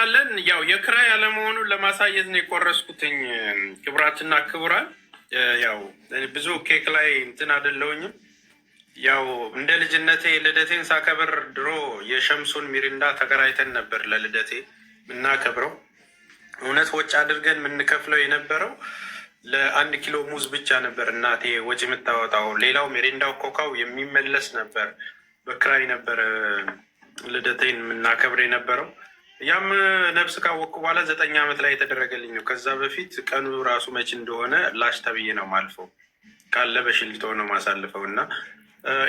እናመሰግናለን። ያው የክራይ አለመሆኑን ለማሳየት ነው የቆረስኩትኝ። ክቡራትና ክቡራን፣ ያው ብዙ ኬክ ላይ እንትን አይደለሁኝም። ያው እንደ ልጅነቴ ልደቴን ሳከብር ድሮ የሸምሱን ሚሪንዳ ተከራይተን ነበር ለልደቴ የምናከብረው። እውነት ወጪ አድርገን የምንከፍለው የነበረው ለአንድ ኪሎ ሙዝ ብቻ ነበር እናቴ ወጪ የምታወጣው። ሌላው ሚሪንዳው ኮካው የሚመለስ ነበር። በክራይ ነበር ልደቴን የምናከብር የነበረው። ያም ነፍስ ካወቅኩ በኋላ 9 ዓመት ላይ የተደረገልኝ ነው። ከዛ በፊት ቀኑ ራሱ መች እንደሆነ ላሽ ተብዬ ነው ማልፈው፣ ካለ በሽልቶ ነው ማሳልፈው። እና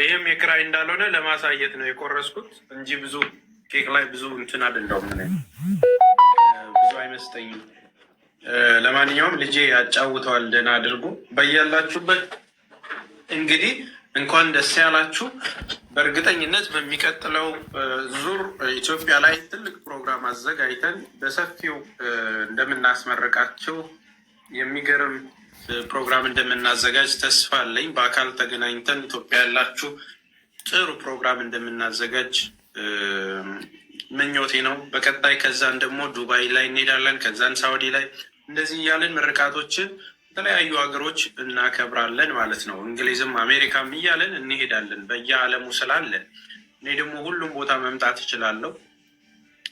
ይህም የክራይ እንዳልሆነ ለማሳየት ነው የቆረስኩት እንጂ ብዙ ኬክ ላይ ብዙ እንትን አይደለሁም፣ ብዙ አይመስጠኝም። ለማንኛውም ልጄ ያጫውተዋል ደህና አድርጎ። በያላችሁበት እንግዲህ እንኳን ደስ ያላችሁ። በእርግጠኝነት በሚቀጥለው ዙር ኢትዮጵያ ላይ ትልቅ ፕሮግራም አዘጋጅተን በሰፊው እንደምናስመርቃቸው፣ የሚገርም ፕሮግራም እንደምናዘጋጅ ተስፋ አለኝ። በአካል ተገናኝተን ኢትዮጵያ ያላችሁ ጥሩ ፕሮግራም እንደምናዘጋጅ ምኞቴ ነው። በቀጣይ ከዛን ደግሞ ዱባይ ላይ እንሄዳለን፣ ከዛን ሳውዲ ላይ፣ እንደዚህ እያልን ምርቃቶችን የተለያዩ ሀገሮች እናከብራለን ማለት ነው። እንግሊዝም አሜሪካም እያለን እንሄዳለን በየዓለሙ ስላለን። እኔ ደግሞ ሁሉም ቦታ መምጣት እችላለሁ።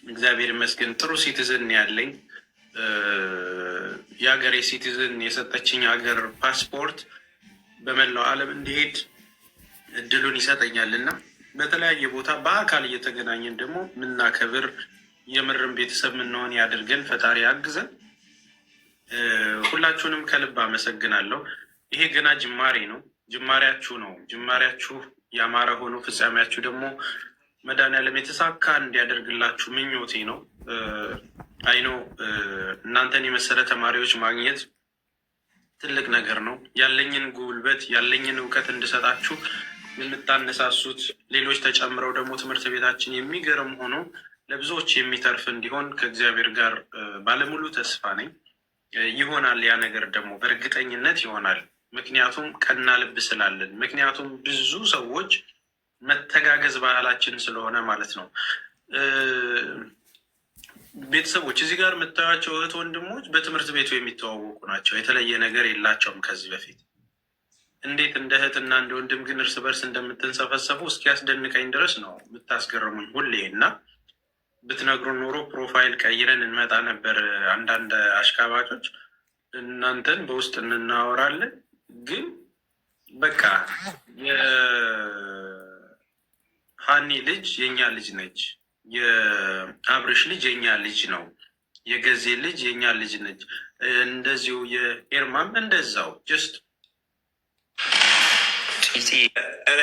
እግዚአብሔር ይመስገን ጥሩ citizen ያለኝ፣ የሀገሬ citizen የሰጠችኝ ሀገር ፓስፖርት በመላው ዓለም እንዲሄድ እድሉን ይሰጠኛል እና በተለያየ ቦታ በአካል እየተገናኘን ደግሞ የምናከብር፣ የምርም ቤተሰብ የምንሆን ያድርገን። ፈጣሪ ያግዘን። ሁላችሁንም ከልብ አመሰግናለሁ። ይሄ ገና ጅማሬ ነው። ጅማሬያችሁ ነው። ጅማሬያችሁ ያማረ ሆኖ ፍጻሜያችሁ ደግሞ መድኃኒዓለም የተሳካ እንዲያደርግላችሁ ምኞቴ ነው። I know እናንተን የመሰለ ተማሪዎች ማግኘት ትልቅ ነገር ነው። ያለኝን ጉልበት፣ ያለኝን እውቀት እንድሰጣችሁ የምታነሳሱት፣ ሌሎች ተጨምረው ደግሞ ትምህርት ቤታችን የሚገርም ሆኖ ለብዙዎች የሚተርፍ እንዲሆን ከእግዚአብሔር ጋር ባለሙሉ ተስፋ ነኝ። ይሆናል። ያ ነገር ደግሞ በእርግጠኝነት ይሆናል። ምክንያቱም ቀና ልብ ስላለን፣ ምክንያቱም ብዙ ሰዎች መተጋገዝ ባህላችን ስለሆነ ማለት ነው። ቤተሰቦች፣ እዚህ ጋር የምታዩቸው እህት ወንድሞች በትምህርት ቤቱ የሚተዋወቁ ናቸው። የተለየ ነገር የላቸውም ከዚህ በፊት። እንዴት እንደ እህትና እንደ ወንድም ግን እርስ በርስ እንደምትንሰፈሰፉ እስኪያስደንቀኝ ድረስ ነው የምታስገርሙኝ ሁሌ። እና ብትነግሩን ኖሮ profile ቀይረን እንመጣ ነበር። አንዳንድ አሽቃባጮች እናንተን በውስጥ እናወራለን፣ ግን በቃ የሀኒ ልጅ የኛ ልጅ ነች፣ የአብርሽ ልጅ የኛ ልጅ ነው፣ የገዜ ልጅ የኛ ልጅ ነች። እንደዚሁ የኤርማም እንደዛው just ኧረ